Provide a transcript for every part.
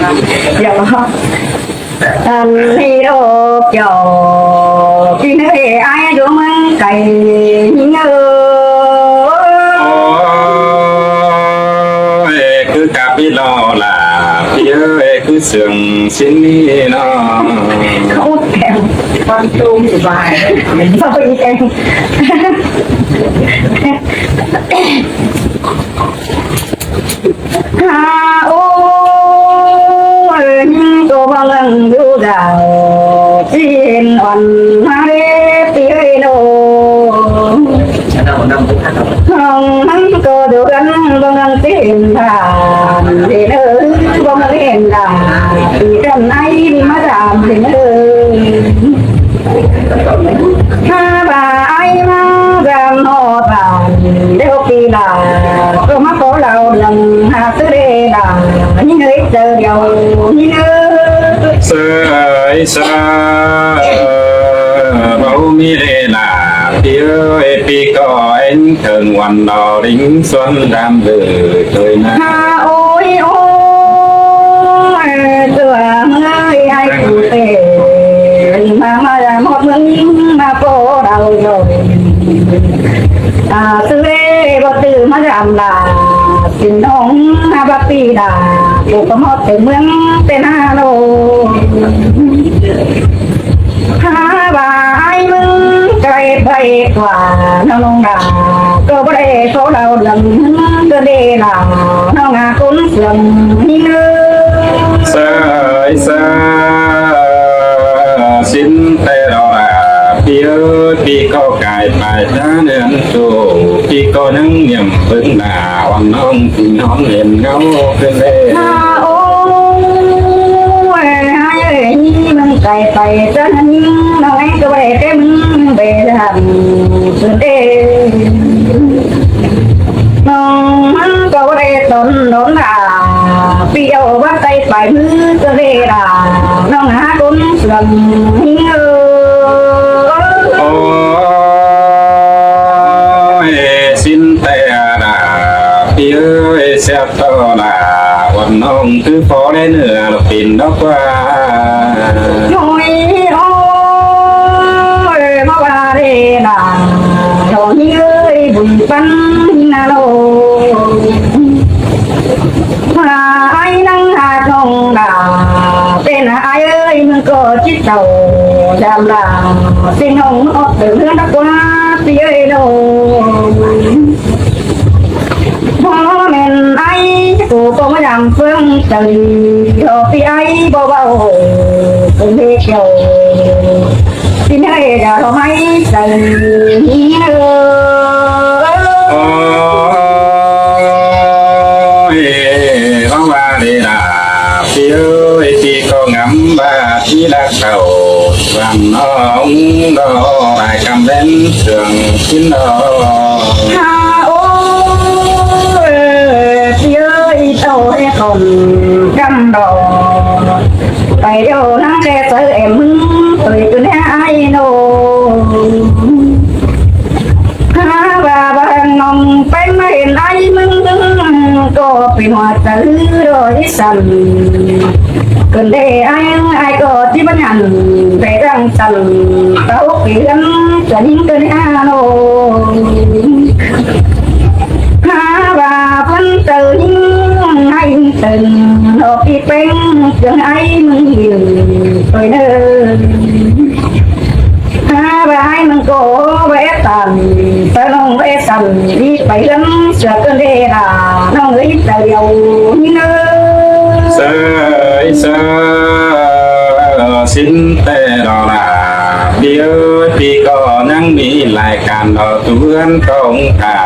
ດຽວ ອັນນີ້ໂລກເຈົ້າ ທີ່ເນີຍອ້າຍຢູ່ເມືອງໄກຍິງເອີຍ ໂອ້ຍ ຄືກັບອີຫຼໍ່ລາ ພີ່ເອີຍ ຄືເຊື່ອງຊິນນີ້ເນາະ ໂອ້ຍ ແກງ ຟັງຕູມສະບາຍ ເວົ້າອີກແກງ. ຫາໂອ້ຍ ໂຕບັງເອີງຢູ່ດາວ ຊິເຫັນອ່ອນມາເດ້ຕິເອີຍໂນ ນ້ອງມັນກໍຢູ່ກັນບັງເອີງຊິເຫັນທ່ານເດີເອີຍ ບັງເອີງເຫັນດາວ ທີ່ກັນໄອມາດາມເດີເອີຍ. ຖ້າວ່າອ້າຍມາຈາມຮອດບ້ານ ດຽວປີໜ້າກໍມາຂໍເລົ່າເລື່ອງຫາຊື້ເດລາ ຍິງເອີຍເຈີດຽວຍິງເອີຍ ເຊີຍເຊີຍ ບໍ່ມີເດລາ ປີເອີຍ ປີກໍເອັນເຖິງວັນລໍລິງສວນດຳເດີ ເຄີຍນະ ຫາໂອ້ຍໂອ້ຍ ເທື່ອເມື່ອຍໃຫ້ກູເຕ ມາ ມາຍາມຮອດເມືອງ ມາພໍເຮົາໂຍ ອາ ຊື່ເດບໍ່ຕື່ມາຍາມລາ ຊິນອງຫາບັກປີດາ ປູກກະໝອດເຕັມເມືອງເຕັນຫາໂລ ຫາວ່າອ້າຍມຶງໄກໄປກວ່າ ນ້ອງນາກໍບໍ່ໄດ້ຂໍເລົ່າເລື່ອງເດີເດລາ ນ້ອງຫາຄົນເຊື່ອງນີ້ເດີ ເຊີຍເຊີຍ ຊິນແຕ່ລາ ປີເອີຍ ປີກໍກາຍໄປຈາກເຮືອນໂຕ ປີກໍຍັງຫຍັງເບິ່ງໜ້າ ວັນນ້ອງ ທີ່ນ້ອງເຫັນເງົາເພິ່ນແລ ຫາໂອ້ຍ ຫາເອີຍ ນີ້ມັນໄກໄປຈາກນັ້ນ ນ້ອງເອງກໍບໍ່ໄດ້ແຕ່ມຶງໄປທຳເພິ່ນເດ້ ນ້ອງມັນກໍບໍ່ໄດ້ຕົນດົນດາ ປີເອົາວັດໄຕໄປມືກໍເດ້ດາ ນ້ອງຫາຄົນສ່ວນນີ້ເອີ ໂອ້ຍ ຊິນແຕ່ລາ ປີເອີຍ ເສຍ ໂຕລາ ວັນນ້ອງຄືພໍໄດ້ເນື້ອລະປິ່ນດອກວ່າ ໂອ້ຍ ໂອ້ຍ ມາວ່າເດນາ ດອກນີ້ເອີຍ ບຸນປັນນາໂລ ວ່າອ້າຍນັ່ງຫານ້ອງດາ ເປັນອ້າຍເອີຍ ມຶງກໍຈິດເຊົາ ຍາມດາ ຊິນ້ອງອອກເດີນເຮືອນດອກວ່າ ປີເອີຍໂລ ບໍ່ແມ່ນອ້າຍ ກູກໍມາຢາມເຟືອງໃຈ ເພາະທີ່ອ້າຍບໍ່ເວົ້າ ຄົນເຮັດເຈົ້າ ຊິເຮັດຢາດອກໄມ້ໃສ່ ໂອ້ຍ ເວົ້າວ່າເດລາ ປີເອີຍ ປີກໍງາມວ່າທີ່ລາກເຕົ້າ ວັນນ້ອງກໍຫຼາຍຄຳແວ່ນເຄື່ອງກິນດອກ ຫາໂອ້ຍ ປີເອີຍ ໂຕໃຫ້ຄົນກຳດອກ ໄປດຽວນາງແຕ່ໃສແອມມຶງ ເອີຍ ຕົວແນອ້າຍໂນ ຫາວ່າບາງນ້ອງໄປມາເຫັນອ້າຍມຶງ ກໍເປັນຫົວໃຈໂດຍສັ່ນ ເກີນເດອ້າຍ ອ້າຍກໍທີ່ບັນຍັນໄປດັ່ງສັ່ນ ເຕົ້າເປັນຈະຍິງເກີນຫາໂນ ຫາວ່າເພິ່ນເຕີຍິງໃຫ້ເຕີນ ດອກທີ່ເປັງເຄື່ອງອ້າຍມຶງຢູ່ໂດຍເນີ ຫາວ່າອ້າຍມັນກໍບໍ່ເອັດຕັນ ຕານ້ອງບໍ່ເອັດຕັນ ນີ້ໄປເລື່ອງເສືອເກີນເດລາ ນ້ອງເອີຍ ຕາດຽວນີ້ເນີ ເຊີຍເຊີຍ ຊິນແຕ່ດອກລາ ປີເອີຍ ປີກໍຍັງມີລາຍການດອກ ເຮືອນຂອງຂ້າ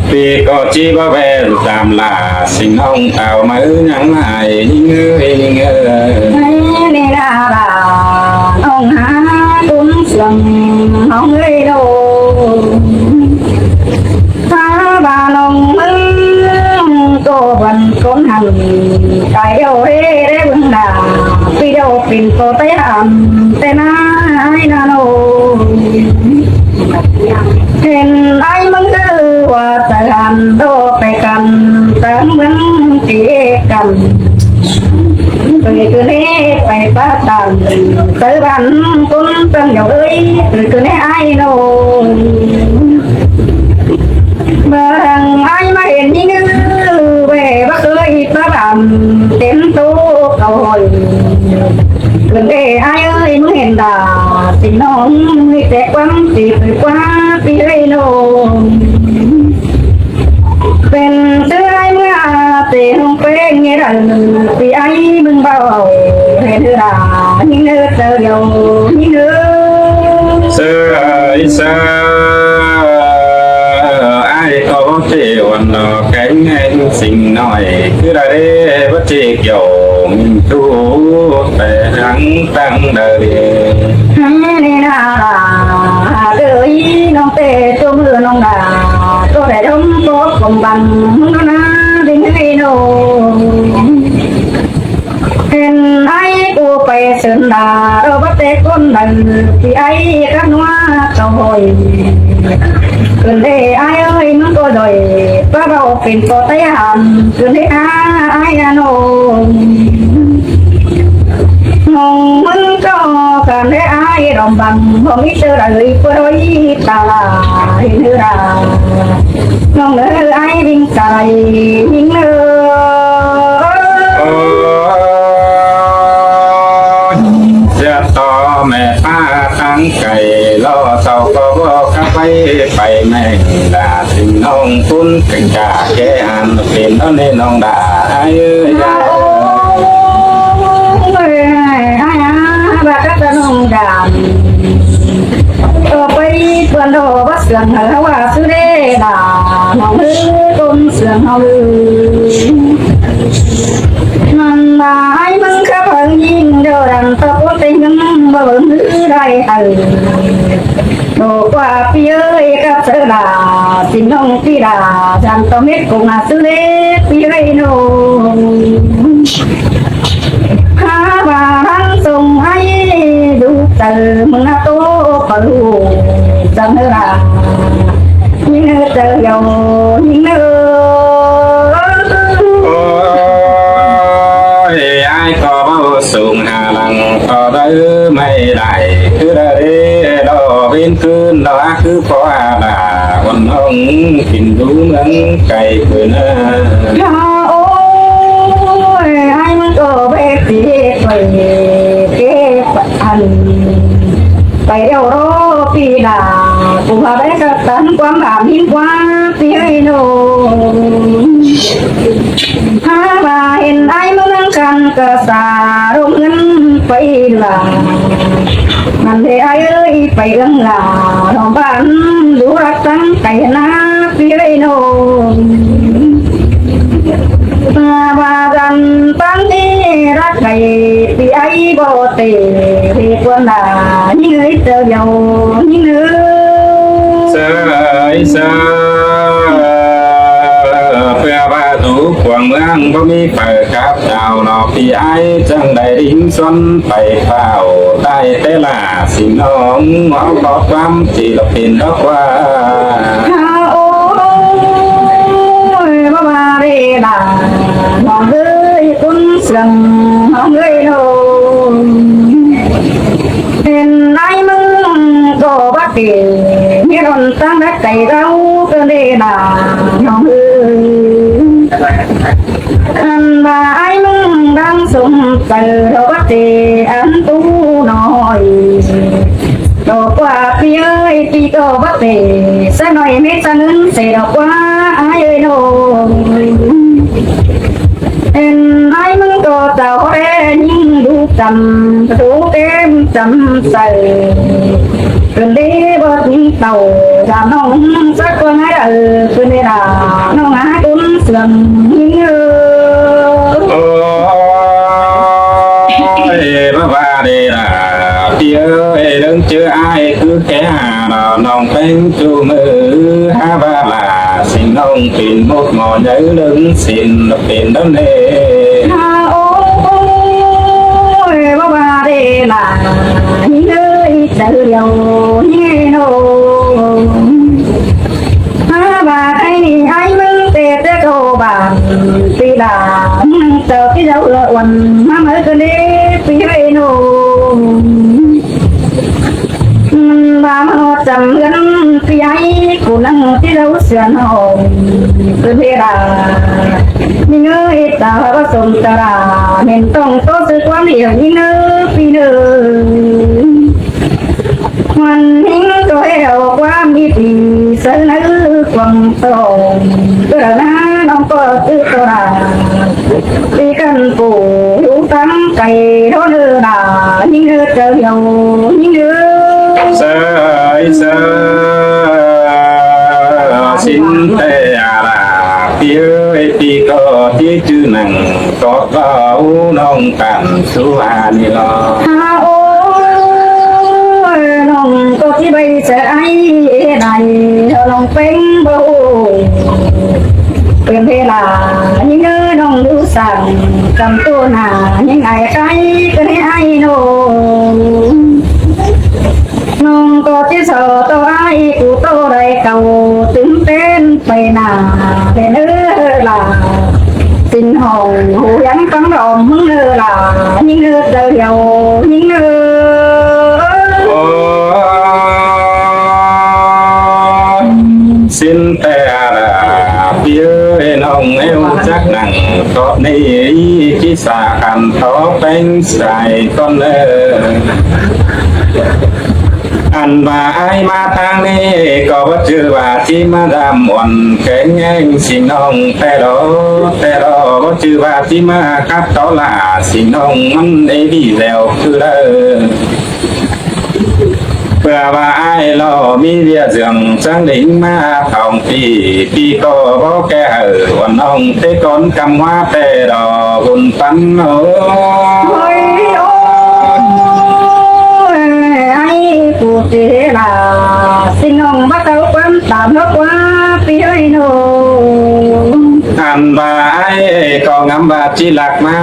ປີກໍຈິບໍ່ແວ່ນຕາມລາ ຊິນ້ອງເຕົ້າໃໝຍັງໃຫ້ຍິງເອີຍ ຍິງເອີຍ ໃຫ້ເນລາລາ ນ້ອງຫາກຸນສຽງ ນ້ອງເອີຍໂລ ຖ້າວ່ານ້ອງເມືອງກໍວັນຄົນຫັນ ກາຍດຽວເດ້ເດ້ເບິ່ງໜ້າ ປີດຽວປິ່ນກໍໄປຫາມແຕ່ນາຍນາໂນ ເຫັນອ້າຍມຶງຄືວ່າຕະການໂດໄປກັນ ຕາເມືອງເກກັນ ຕາມໃສ່ບ້ານຄົນຕັ້ງດອກເອີຍ ຄືແນ່ອ້າຍນ້ອງ ເບິ່ງອ້າຍມາເຫັນຍິງເອີ ແວ່ບໍ່ເຄີຍປະບາມເຕັມໂຕເຂົາ ເກີນເດ້ອ້າຍເອີຍ ມຶງເຫັນດາ ຊິນ້ອງມີແຕ່ຄວາມຊິໄປກວ່າ ພີ່ເອີຍນ້ອງ ເປັນເສືອອ້າຍເມື່ອແຕ່ຫ້ອງແປ້ງເງດເດີ ພີ່ອ້າຍມຶງເວົ້າເຫັນເດີລາ ຍິງເດີເຈົ້າດຽວຍິງເດີ ເສືອເອີຍເສືອ ອ້າຍກໍບໍ່ເຕວັນດອກແກງແຮງສິ່ງນ້ອຍ ຄືລະເດບໍ່ເຈກໂຍມ ທຸກແຕ່ທັງຕັ້ງເດີ ເດນາລາເດີຍ ນ້ອງເຕໂຕມືນ້ອງດາ ໂຕໄດ້ດົມໂຕກົມບັງ ນາດິງເດໂນ ເຫັນອ້າຍກູໄປເຊີນດາ ເອົາບັດແຕ່ຄົນໃດ ທີ່ອ້າຍກັບໜວດເຈົ້າຫ້ອຍ ເອີ້ນເດ້ອ້າຍເອີຍ ມັນກໍດ້ອຍ ປະເວົ້າເປັນກໍຕະຍານ ເອີ້ນເດ້ອ້າຍອາໂນ ນ້ອງມັນກໍການແລອ້າຍດອມບັງ ບໍ່ມີເທື່ອໃດຜູ້ໃດຕາລາເຫັນເດີລາ ນ້ອງເອີຍອ້າຍວິງສາໄລຍິງເອີຍ ໂອ້ຍ ເສຍຕໍ່ແມ່ປ້າທາງໄກ ລໍເຊົາກໍບໍ່ຂັບໄປ ໄປແມ່ງດາ ຊິນ້ອງປຸ້ນກັນກາແກ່ຫັນ ເປັນຕອນນີ້ນ້ອງດາ ອ້າຍເອີຍ ໂອ້ຍ ອ້າຍອາ ບາດກັບນ້ອງດາ ຕໍ່ໄປເພິ່ນດອກວ່າເຊື່ອງ ເຮົາວ່າຊື່ເດດາ ນ້ອງເອີຍ ຕົ້ນເຊື່ອງເຮົາເອີຍ ມັນວ່າໃຫ້ມຶງຂະເພິງຍິງເດີດັງຕະໂກນເຕັງ ບໍ່ເບິ່ງຄືໄດ້ເອີຍ ດອກວ່າພີ່ເອີຍກັບເສືອດາ ຊິນ້ອງພີ່ດາ ຈັນຕະເມັດກົງອາຊື່ເລກ ພີ່ເອີຍໂນ ຫາວ່າທັງຊົງໃຫ້ດູເຕີ ມຶງນະໂຕປະລູກຈັງເດີລາ ຍິງເດີເຕີໂຍຍິງເດີ ໂອ້ຍ ອ້າຍກໍເວົ້າສູງຫາຫຼັງຕໍ່ໄດ້ໄມ່ໄດ້ ຄືລະເດດອກເວັນຄືນດອກ ຄືພໍອາດາ ວັນນ້ອງກິນຢູ່ເມືອງໄກເພິ່ນນາ ໂອ້ຍ ອ້າຍມັນກໍເບກເບກໄປເກັບອັນ ໄປດຽວລໍປີດາ ກູຫາໄດ້ກະຕັນຄວາມບາບຫີນກວ່າປີເອີຍໂນ ຫາວ່າເຫັນອ້າຍມານັ່ງຄັນກະສາລົມເງິນໄປລາ ມັນເດອ້າຍເອີຍໄປເອື້ອງລາ ນ້ອງບ້ານດູຮັກຕັ້ງໄກນາ ປີເອີຍໂນ ມາວ່າກັນຕັ້ງທີ່ຮັກໄດ້ ປີອ້າຍບໍ່ເຕເວກວນດາ ຍິງເອີຍເຈົ້າດຽວຍິງເອີຍ ເຊີຍເຊີຍ ເພື່ອວ່າທຸກຂວາງເມືອງບໍ່ມີໄປກັບເຈົ້ານອກ ພີ່ອ້າຍຈັ່ງໄດ້ດິນຊວນໄປເຝົ້າ ໄດ້ແຕ່ລາ ຊິນ້ອງເວົ້າຂໍ້ຄວາມທີ່ລະເປັນດອກວ່າ ໂອ້ຍ ບໍ່ວ່າເດລາ ນ້ອງເອີຍ ຄຸນເຊື່ອງ ນ້ອງເອີຍໂນ ເຫັນໃນມຶງກໍບັກເກ ມີລົນຕັ້ງແລະໄກເຮົາເກີນເດລາ ນ້ອງເອີຍ ອັນວ່າອ້າຍມຶງດັງສົມໃຈ ເຮົາວ່າເຕອັນປູນ້ອຍ ດອກວ່າພີ່ເອີຍ ພີ່ກໍວ່າເຕ ສະໜ້ອຍເມດສະເງິນເສດອກວ່າອ້າຍເອີຍໂນ ເຫັນອ້າຍມຶງກໍເຈົ້າແລຍິງດູຈຳ ປະຕູເຕັມຈຳໃສ ເພິ່ນເດບໍ່ຍິງເຕົ້າ ຈາມນ້ອງສັກຄົນໃຫ້ເດີ ເພິ່ນເດລາ ນ້ອງຫາກຸນເຊື່ອງຍິງເອີຍ ໂອ້ຍ ມາວ່າເດລາ ພີ່ເອີຍ ເລື່ອງເຈີອ້າຍຄືແກຫາ ນ້ອງແປ້ງຈູມືຫາວ່າລາ ຊິງນ້ອງເປັນໝົດໝໍໃຫຍ່ເລື່ອງສິນເປັນດຳເນ ໂອ້ຍ ວ່າວ່າເດລາ ຍິງເອີຍ ໃຈດຽວຍິງເນ ຫາວ່າໃຫ້ນີ້ໃຫ້ມຶງເຕເຕໂຕບານ ຕີລາ ເຈົ້າທີ່ເຈົ້າລະອວນ ມາເມີກັນເດ້ ພີ່ເອີຍນ້ອງ ມັນວ່າມາຮອດຈຳເຮືອນພີ່ໃຫຍ່ ຜູ້ນັ່ງທີ່ເຮົາເຊື່ອນ້ອງ ເປັນເວລາ ຍິງເອີຍ ຕາວ່າສົມຕາລາ ແມ່ນຕ້ອງຕໍ່ຊື້ຄວາມດຽວ ຍິງເອີຍ ພີ່ເອີຍ ມັນຍິງກໍແລ້ວຄວາມດີ ໃສ່ໃນຄວາມຕ້ອງ ເພື່ອນານ້ອງກໍຄືໂຕລາ ທີ່ກັນປູຢູ່ຕັ້ງໄກ ໂທເດີລາ ຍິງເອີຍ ເຈົ້າດຽວຍິງເອີຍ ເຊີຍເຊີຍ ຊິນແຕ່ອາລາ ພີ່ເອີຍ ພີ່ກໍທີ່ຈື່ນັ່ງ ກໍເວົ້ານ້ອງກັນສູ່ອານີ້ລອ ຮາໂອ້ຍ ນ້ອງກໍທີ່ໄປໃສ່ອ້າຍໄດ້ ນ້ອງເປັນບໍ່ຮູ້ ເປັນເວລາ ຍິງເອີຍ ນ້ອງຢູ່ສັ່ງ ກຳໂຕໜ້າ ຍິງອ້າຍໄຄກໍໃຫ້ອ້າຍນ້ອງ ນ້ອງກໍທີ່ສອດຕໍ່ອ້າຍ ກູໂຕໄດ້ເກົ່າ ຕື່ນເຕັ້ນໄປໜ້າ ເປັນເອີລາ ຊິນຫ້ອງ ຫູຍັງຟັງດອມ ມຶງເອີລາ ຍິງເອີເຈົ້າດຽວຍິງເອີ ໂອ້ ຊິນແຕ່ອາລາ ພີ່ເອີຍ ນ້ອງແອວຈັກນັ່ງ ເກາະນີ້ ທີ່ສາຄັນ ຂໍແປງໃສ່ກ່ອນເດີ ອັນວ່າອ້າຍມາທາງນີ້ ກໍບໍ່ຈື່ວ່າຊິມາດຳອ່ອນ ແຂງແຮງຊິນ້ອງແຕ່ລໍ ແຕ່ລໍ ບໍ່ຈື່ວ່າຊິມາຄັດຕໍ່ລາ ຊິນ້ອງມັນເອດີແລ້ວຄືເດີ ເພື່ອວ່າອ້າຍລໍມີວຽກເລື່ອງ ຈັ່ງໄດ້ມາທ່ອງປີ ປີກໍບໍ່ແກ່ເຫີ ວ່ານ້ອງເຕະກ່ອນກຳວ່າແຕ່ລໍບຸນປັນໂອ ໂອ້ຍ ໂອ້ຍ ອ້າຍຜູ້ເຈລາ ຊິນ້ອງບໍ່ເອົາຄວາມຕາມເຮົາກວ່າ ປີເອີຍໂນ ອັນວ່າອ້າຍກໍງາມວ່າຈິລັກມາ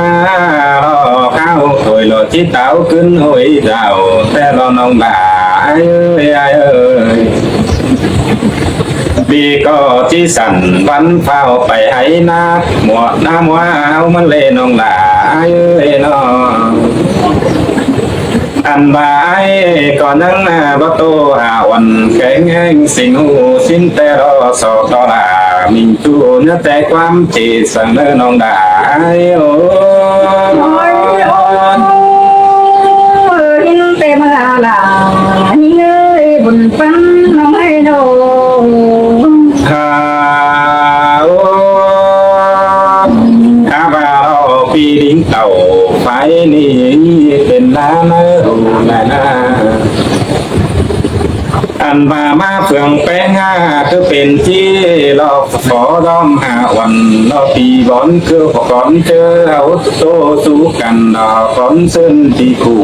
ລໍເຂົ້າໂດຍລໍຈິຕາວຂຶ້ນໂຫຍດາວ ແຕ່ລໍນ້ອງຫຼ້າ ອ້າຍເອີຍ ອ້າຍເອີຍ ປີກໍຈິສັນວັນຟ້າວໄປໄຫນາ ໝວດນາໝວາເຮົາມາເລນ້ອງຫຼ້າ ອ້າຍເອີຍເນາະ ອັນວ່າອ້າຍກໍຍັງບໍ່ໂຕຫາອ່ອນ ແຂງແຮງຊິງຫູຊິນແຕ່ລໍ ສອກຕໍ່ລາມິງຕູເນື້ອແຕ່ຄວາມເຈສັງເນີນ້ອງຫຼ້າ ອ້າຍໂອ ໂອ້ຍ ໂອ້ຍ ຍິນແຕ່ເມື່ອລາ ຍິງເອີຍ ບຸນປັນນ້ອງເອີຍໂນ ຫາ ໂອ້ ຫາວ່າເຮົາປີລິງເຕົ້າໄຟນີ້ ເປັນນານາ ນານາ ອັນວ່າມາເຟືອງແປງຫາ ຄືເປັນທີ່ລອກ ຂໍດອມຫາວັນລອປີບອນ ຄືປະກອນເຈີເອົາໂຕສູ້ກັນດອກ ກ່ອນເຊີນທີ່ຄູ່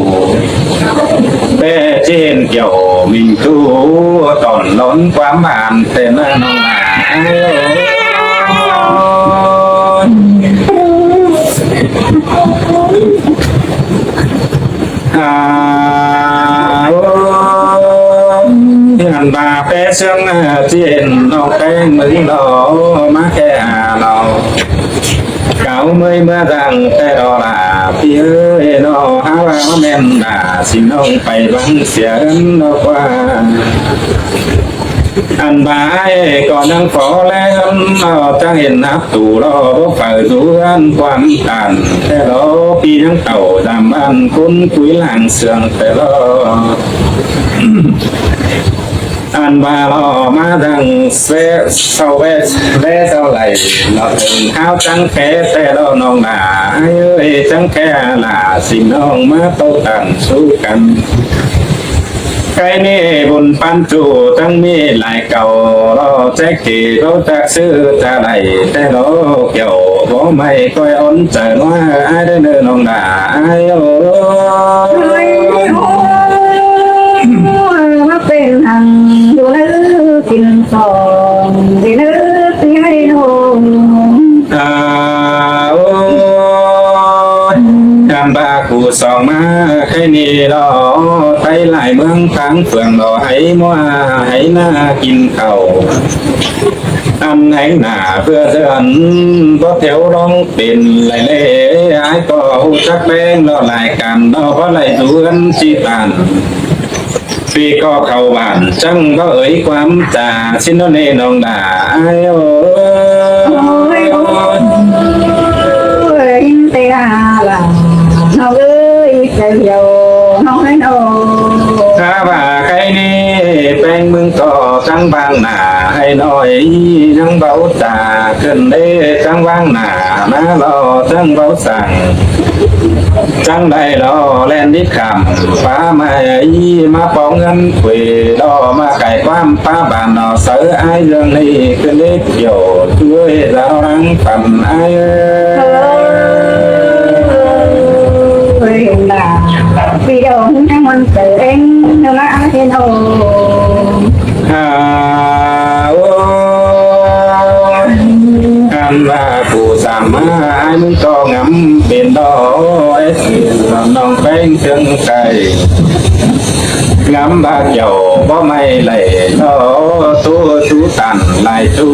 ແປເຈນກ່ຽວມິງຕູ້ ຕອນລ້ອນຄວາມຫວານແຕ່ນານອງນາ ອາ ໂອ້ ອັນວ່າແປເຊິ່ງເຈນນອກແປ້ງເມືອງລໍ ມາແຄ່ຫາເຮົາ ເກົ່າເມື່ອຍເມື່ອດັງແຕ່ລໍລາ ພີ່ເອີຍນໍ ຫາວ່າແມ່ນດາ ຊິນ້ອງໄປບັງເສຍເອີນນອກວ່າ ອັນບາຍກໍນັ່ງຂໍແລເນາະ ຈັ່ງເຫັນຮັບຕູລໍ ບໍ່ໄປສວນຄວາມຕັນ ແຕ່ລໍປີຍັງເຕົາດຳອັນຄຸນຄຸຍລາງເຊື່ອງ ແຕ່ລໍ ອັນວ່າລໍມາດັ່ງແຊເຊົາແວແວເຊົາໄຫຼ ເນາະເຖິງເຮົາຈັ່ງແຄ ແຕ່ລໍນ້ອງຫຼ້າເອີຍ ຈັ່ງແຄຫຼ້າ ຊິນ້ອງມາໂຕກັນສູ້ກັນ ໄກນີ້ບຸນປັນຈູຕັ້ງມີຫຼາຍເກົ່າ ລໍແຈກເກໂຕຈັກຊື້ຈະໄດ້ ແຕ່ລໍກ່ຽວບໍ່ໄໝ້ ຂ້ອຍອ່ອນໃຈວ່າອ້າຍເດີເນີນ້ອງຫຼ້າ ອ້າຍໂອ ມາເປັນຫັ້ນຢູ່ເນີກິນສອງດີເນີພີ່ໃຫ້ນ້ອງ ອາ ໂອຍ ການບາກຜູ້ສອງມາໃຫ້ນີ້ດອກ ໄປຫຼາຍເມືອງທາງເຟືອງດອກ ໃຫ້ມົວໃຫ້ນາກິນເຂົ້າ ອັນແຫ່ງໜ້າເພື່ອເທື່ອນ ບໍ່ແຖວຮ້ອງເປັນໄຫຼເລ ອ້າຍກໍຮູ້ຈັກແບງເນາະ ລາຍການເນາະ ບໍ່ໄດ້ເຮືອນຊິຕານ ປີກໍເຂົ້າບ້ານ ຈັ່ງບໍ່ເອີຍຄວາມຈາ ຊິນເນາະເນນ້ອງດາ ອ້າຍເອີຍ ໂອ້ຍ ໂອ້ຍ ແຕ່ອາລາ ນ້ອງເອີຍ ໃຈດຽວ ນ້ອງເອີຍ ນ້ອງ ຖ້າວ່າໄກນີ້ ແປ້ງມຶງກໍຈັ່ງຫວ່າງໜ້າ ໃຫ້ນ້ອຍຍັງເວົ້າຈາ ຂຶ້ນເດ້ຈັ່ງຫວ່າງໜ້າ ມາລໍຈັ່ງເວົ້າສັງ ຈັ່ງໄດ້ລໍແລ່ນນິດຂ້າມ ຟ້າມາໃຫ້ມາປອງເງິນເວ ລໍມາໄກ່ຄວາມປ້າບ້ານ ນໍເສີອ້າຍເລື່ອງນີ້ ຂຶ້ນເດ້ ໂຍດດ້ວຍລາວນາງຝັນອ້າຍເອີຍ ເອີຍ ເຫັນລະ ປີດອງຍັງມັນເກີດເອງ ເນາະລະເຫັນໂອ ຫາ ໂອ ອັນວ່າຜູ້ສາມາ ອ້າຍມຶງກໍງາມເປັນດອກ ນ້ອງແປ້ງເທິງໄກ ງາມບາດເຈົ້າບໍ່ໄໝ້ໄຫຼ ລໍໂຕຕູຕັນຫຼາຍຕູ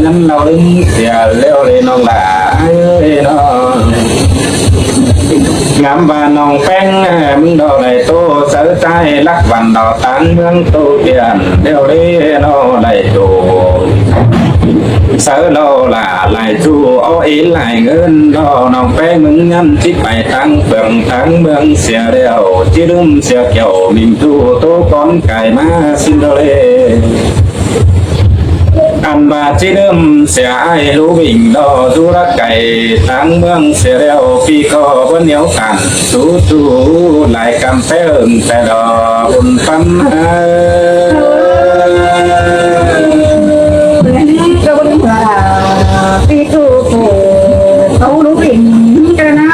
ຍັນລາວລຶງເສຍແລ້ວເລີຍນ້ອງຫຼ້າເອີຍນ້ອງ ງາມວ່ານ້ອງແປ້ງ ມຶງດອກໄດ້ໂຕ ເສີໃຈລັກວັນດອກຕາງເມືອງໂຕກຽນ ແລ້ວເລີຍນ້ອງໄດ້ໂຕ ເສີລໍຫຼ້າຫຼາຍຕູ ເອົາເອນຫຼາຍເງິນ ລໍນ້ອງແປ້ງ ມຶງຍັນຊິໄປຕາງເມືອງຕາງເມືອງເສຍແລ້ວ ຊິລືມເສຍແກ້ວມິນທູໂຕກ່ອນກາຍມາຊິນໂດເລ ອັນວ່າຊິລືມເສຍອ້າຍຮູ້ວິ່ງ ລໍຢູ່ລັກໄກຕາງເມືອງເສຍແລ້ວ ປີກໍບໍ່ໜຽວກັນ ສູ້ໆຫຼາຍກຳແພງ ແຕ່ດອກບຸນປັນຫາ ປີຕູ້ເຂົາລູກເປັນກະນາ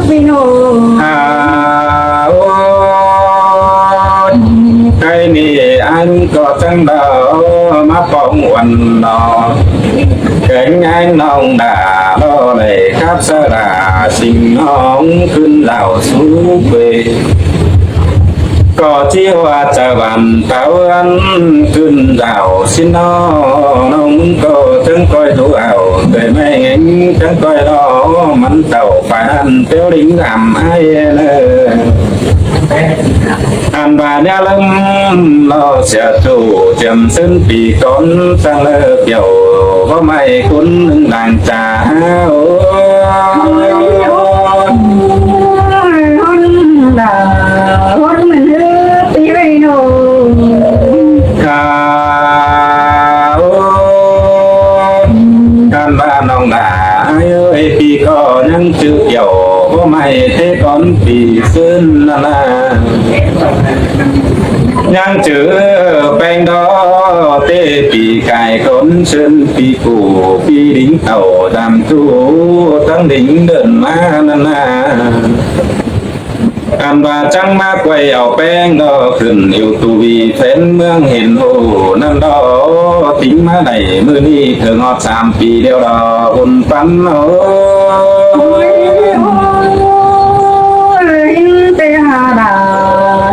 ພີ່ນ້ອງ ຫາ ໂອ້ຍ ໄກນີ້ອັນກໍຈັ່ງດາວມາປອງວັນນອກ ເກີງແຮງນ້ອງດາລໍໄດ້ຄັບສະລາ ສິ່ງນ້ອງຂຶ້ນລາວສູ່ເວ ກໍທີ່ວ່າຈະວັນຕາວັນຂຶ້ນລາວຊິນອ ນ້ອງກໍຈັ່ງກ້ອຍດູເອົາ ໂດຍແມ່ງຈັ່ງກ້ອຍລໍມັນເຕົ້າປານເປີວລິງອຳໄອເລີ ອັນວ່າແນວລຶ້ມລໍເສຍໂຕຈຳເຊິ່ນປີກ່ອນ ຕັ້ງເລີກເຈົ້າບໍ່ໄໝ້ຄຸນໜຶ່ງດ່າງຈາ ໂອ້ຍ ໂອ້ຍ ຮອນດາ ຮອນມັນເຮີປີໄວໂນ ກາ ໂອ້ຍ ການວ່ານ້ອງດາ ເອີຍ ປີກໍຍັງຈື່ກ່ຽວ ບໍ່ໄໝ້ເທກ່ອນປີເຊິ່ນນານາ ຍັງຈື່ແປ້ງດອເຕ ປີກາຍກ່ອນເຊີນ ປີກູ່ ປີລິງເຕົ້າດຳຈູ ທັງລິງເດີນມານານາ ອັນວ່າຈັ່ງມາກວຍເອົາແປ້ງດອ ຂຶ້ນຢູ່ຕູວີແຟນເມືອງເຫັນໂອ ນັ້ນດອ ຕິງມາໄດ້ມື້ນີ້ເຖິງຮອດສາມປີແລ້ວດອ ບຸນປັນໂອ ໂອ້ຍ ໂອ້ຍ ເຫັນແຕ່ຫາດາ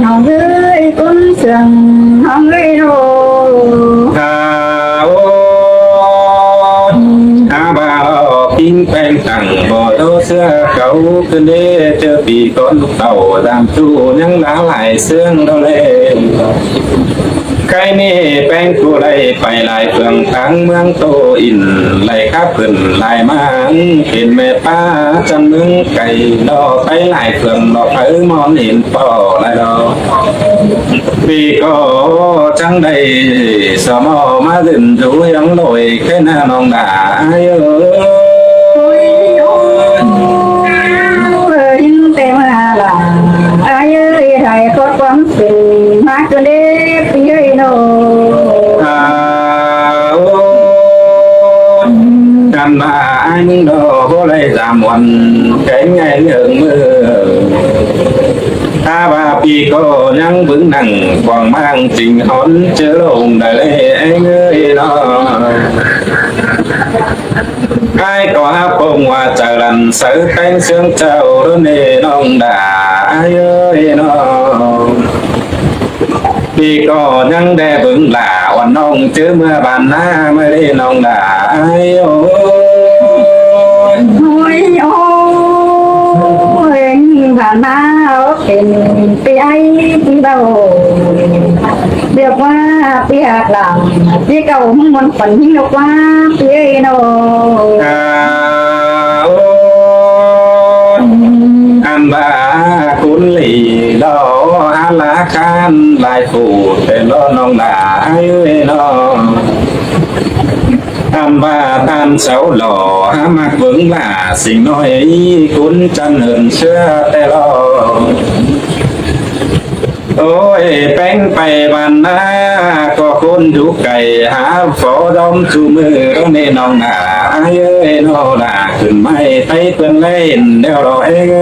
ນ້ອງເອີຍ ຄົນເຊື່ອງ ນ້ອງເອີຍໂອ ຫາ ໂອ ຫາບ່າວ ປິງແປ້ງຕັ້ງບໍ່ໂຕເສື້ອເກົ່າ ຄືເດເຈີປີກ່ອນເຕົ້າ ດຳຈູຍັງຫຼາຫຼາຍເຊື່ອງດອເລ ໄກນີ້ແປ້ງຜູ້ໄດ້ໄປຫຼາຍເຟືອງ ທາງເມືອງໂຕອິນ ໄລ່ຂັບຂຶ້ນຫຼາຍມາ ເປັນແມ່ປ້າຈັນເມືອງໄກ ດອໄປຫຼາຍເຟືອງ ດອກໄປມອນເຫັນ ພໍຫຼາຍດອກ ປີກໍຈັ່ງໄດ້ສະໝໍມາຫຼິ້ນຢູ່ຫຍັງໂດຍແຄ່ໜ້ານ້ອງດາອ້າຍເອີຍ ໂອ້ຍ ໂອ້ຍ ເອີຍ ແຕ່ມາລະອ້າຍເອີຍ ໄດ້ຂອດຄວາມເປັນມາຈົນເດປີເອີຍໂນ ອາ ໂອ້ຍ ການວ່າອ້າຍມຶງດອກບໍ່ໄດ້ສາມວັນ ແກງໃຫຍ່ເອີງເມືອ ຖ້າວ່າປີກໍຍັງບຶງນັ່ງກວ້າງມາງຈິງຫອນເຈີລົງໄດ້ເລີຍເອີຍເນາະ ອ້າຍກໍຮັບຄົງວ່າຈາລັນເສີແຕ່ງເຊື່ອງເຈົ້າໂດເນນ້ອງດາເອີຍເນາະ ປີກໍຍັງແດ່ເບິ່ງຫຼ້າ ອ່ອນນ້ອງເຈີເມືອບ້ານນາ ມາເດ້ນ້ອງຫຼ້າອ້າຍໂອ້ຍ. ໂອ້ຍໂອ້ຍ ບ້ານນາເປັນປີໄອທີ່ເວົ້າ ວຽກວ່າວຽກຫຼັງ ປີເກົ່າມັນມ່ວນຂວັນຍິ່ງດອກວ່າປີເອີຍນ້ອງ. ອາ ໂອ້ຍ ອັນວ່າຄຸນຫຼີຫຼໍ່ ອາລາຄານຫຼາຍໂພດແຕ່ຫຼໍ່ນ້ອງຫຼ້າເອີຍນ້ອງ. ອຳວ່າທ່ານເຊົາຫຼໍ່ ຫາມັກເບິ່ງຫຼ້າ ສິ່ງນ້ອຍຄົນຈັນເຫີນເຊື່ອແຕ່ຫຼໍ່. ໂອ້ຍ ແປງໄປບ້ານນາ ກໍຄົນຢູ່ໄກ ຫາພໍດອມສູ່ມື້ເດ້ນ້ອງຫຼ້າເອີຍນ້ອງຫຼ້າ ຂຶ້ນໄມ້ໄປເພິ່ນແລເຫັນແລ້ວຫຼໍ່ເອີຍ.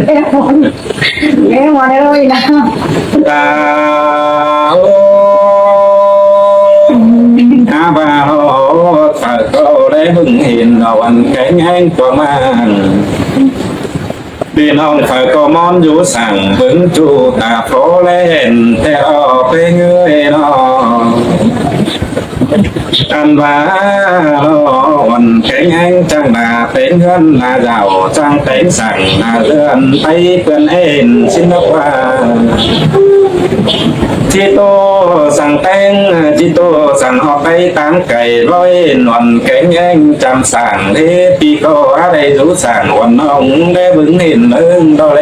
ເລວ ເລວ ເລວ ເລີຍນະ ຕາໂອ້ຍ ອາວ່າຮອດສາກໍໄດ້ເບິ່ງເຫັນ ເອົາອັນແຂງແຮງກວ່າມາ ພີ່ນ້ອງເຝົ້າກໍມອນຢູ່ສັງ ເບິ່ງຈູຕາພໍແລເຫັນແຕ່ອອກເພງເອີຍນ້ອງ. ອັນວ່າລອນແຂງແຮງຈັ່ງໜ້າເຕັງເຮືອນໜ້າເຈົ້າ ຈັ່ງເຕັງສັງໜ້າເຮືອນໄປເພື່ອນເອັນຊິນນະວ່າ ຈິໂຕສັງແຕງ ຈິໂຕສັງອອກໄປຕາງໄກ ລອຍນວນແຂງແຮງຈຳສັງເດ ປີກໍຫາໄດ້ຢູ່ສັງ ອວນນ້ອງໄດ້ເບິ່ງເຫັນເອີງດອເລ.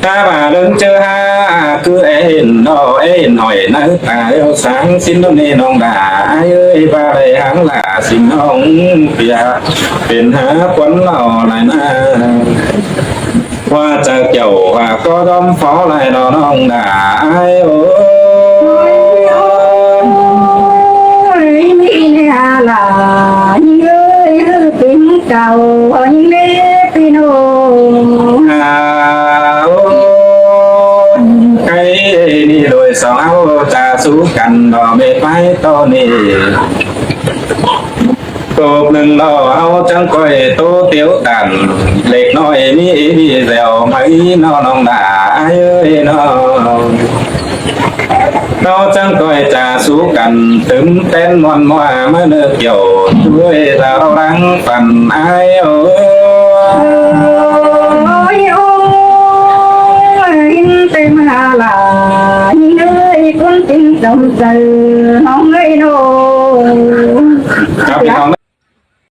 ຖ້າວ່າເລື່ອງເຈີຫາຄືເອັນດອເອັນຫອຍໃນຕາແອວສາງ ຊິນໂນເນນ້ອງດາເອີຍ ວ່າໄດ້ຫາງລາຊິນນ້ອງເປຍ ເປັນຫາຄວັນເລົ່າຫຼາຍນາ ວ່າຈາກເຈົ້າວ່າກໍດອມພໍຫຼາຍເນາະນ້ອງດາອ້າຍໂອ້ຍ. ໂອ້ຍ ມີແນວຫຼາຍເອີຍ ເປັນເຈົ້າຍິງເດພີ່ນ້ອງ ອາ ໂອ້ຍ ໄກນີ້ໂດຍສອງເຮົາຈະສູ້ກັນດອກແມ່ໄປຕໍ່ນີ້ ໂຕບໜຶ່ງເນາະ ເຮົາຈັ່ງຄ່ອຍໂຕຕຽວຕັນ ເລັກນ້ອຍມີແລ້ວໄໝເນາະນ້ອງດາອ້າຍເອີຍເນາະ. ເຮົາຈັ່ງຄ່ອຍຈະສູ້ກັນ ຕື່ມເຕັ້ນມ່ວນມົວ ມາເນີກຽວ ຊ່ວຍດາວລັງຝັນອ້າຍໂອ້ຍ. ໂອ້ຍ ໂອ້ຍ ເຕັມຫາຫຼາຍເອີຍ ຄົນຈິງຈຳໃຈນ້ອງເອີຍນ້ອງ ຄັບພີ່ນ້ອງ